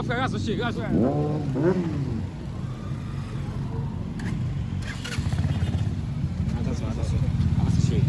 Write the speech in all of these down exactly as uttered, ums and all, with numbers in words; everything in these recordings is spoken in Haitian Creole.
Frè Razo cheri, Razo. Atansyon, atansyon. Avanse cheri.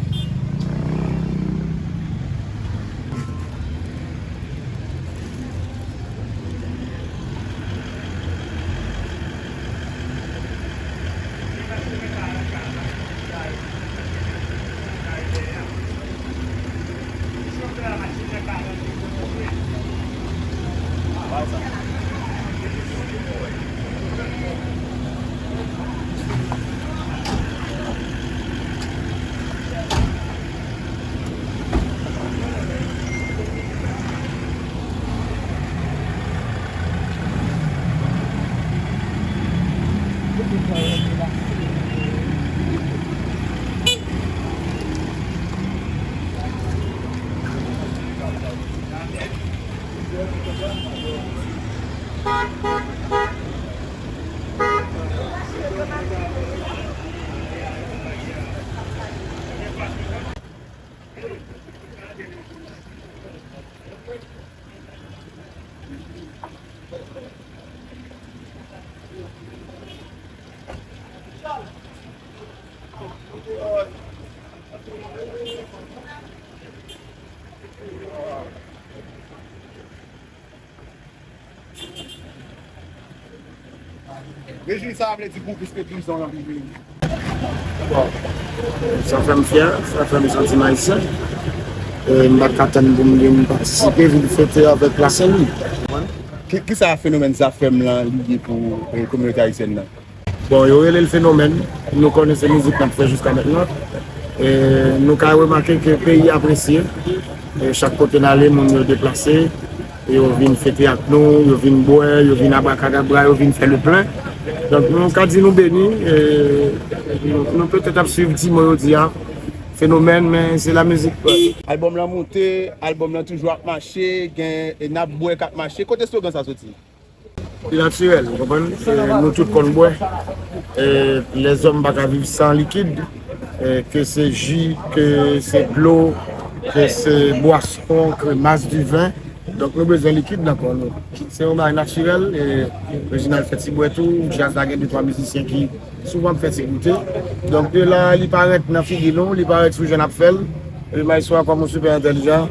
Rejwi sa vle di pou plis ke douz an nan peyi. Bon, sa fè m fyè, sa fè m santi m ayisyen. E m pa t ka tann pou m vin patisipe, vin fete avèk Lasenlwi. Ki, kisa fenomèn Zafèm lan li ye pou, eh, kominote ayisyèn nan? Bon, yo rele l fenomèn. Nou konnen se mizik n ap fè jiska mentnan. E nou ka remake ke peyi apresye. E chak kote n ale, moun yo deplase. E yo vin fete ak nou, yo vin bwè, yo vin abrakadabra, yo vin fè le plen. Donk, nou ka di nou beni. E nou, nou petèt ap swiv ti mo yo di a. Fenomèn, men se la mizik. Albòm lan moute, albòm lan toujou ap mache, gen, e n ap bwè k ap mache. Kote slogan sa soti? Li natirèl, ou konprann? E nou tout konn bwè. E lèzòm pa ka viv san likid. E ke se ji, ke se dlo, ke se bwason, kremas, diven. Donk, nou bezwen likid nan kò nou. Se yon bagay natirèl. E Reginald fè ti bwè tou. Djaz la gen de twa mizisyen ki souvan ap fè ti goute. Donk, de la, li parèt nan figi nou, li parèt sou jan n ap fè l. E Maestro a kòm yon sipè entèlijan.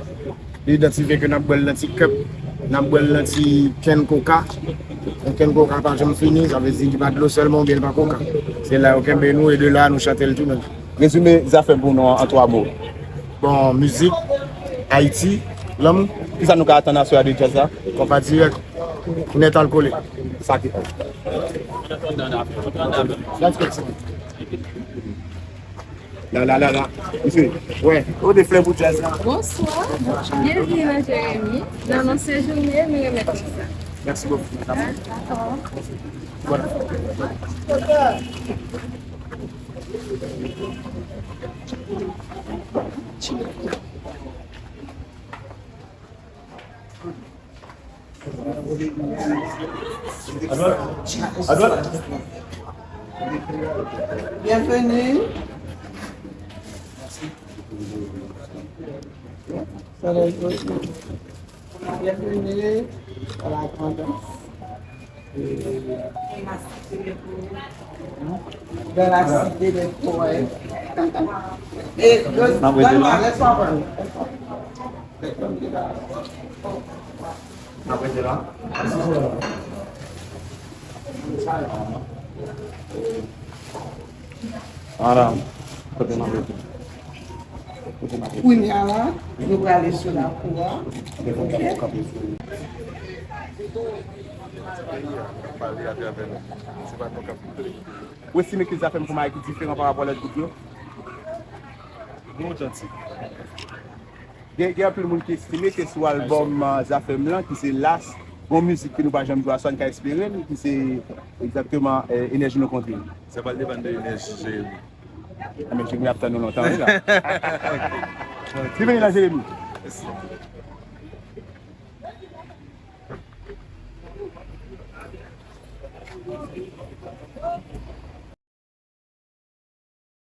Li idantifye ke n ap bwè l nan ti kèp, n ap bwè l nan ti kenn koka. Yon kenn koka pa janm fini, sa vle di li pa dlo sèlman oubyen li pa koka. Se la yo kenbe nou e de la nou chante l tou menm. Rezime Zafèm pou nou an, an twa mo. Bon, mizik, Ayiti, lanmou. Kisa nou ka atann aswè a de djaz la? Konpa dirèk, nèt al kole. Sa ki. La, la, la, la. Mesye, wè, ou de flè pou djaz la. Bonswa. Byenvini nan Jeremi. Nan non Sejounen, nou remèt ou sa. Mèsi bokou. Dakò. Voilà. Adwat. Adwat. Bienvenue. Bienvenue à la grande danse. Dans la cité des poètes. Et donne-moi, laisse-moi parler. Apre de la. Ala. Kote m ap rete? Kote m ap rete? Kounye a la, nou prale sou lakou a. Oke. Ou estime ke Zafèm kòman ki diferan pa rapò a lòt gwoup yo? Nou otantik. Gen, gen anpil moun ki estime ke sou albòm, ah, Zafèm lan, ki se Las, gon mizik ke nou pa janm jwe aswè a, n ka espere l, ki se egzakteman, eh, Enèji nou kontre. Sa pral depann de enèji Jeremi. Ah, men Jeremi ap tann nou lontan, wi, la. Li vini la, Jeremi. Mèsi.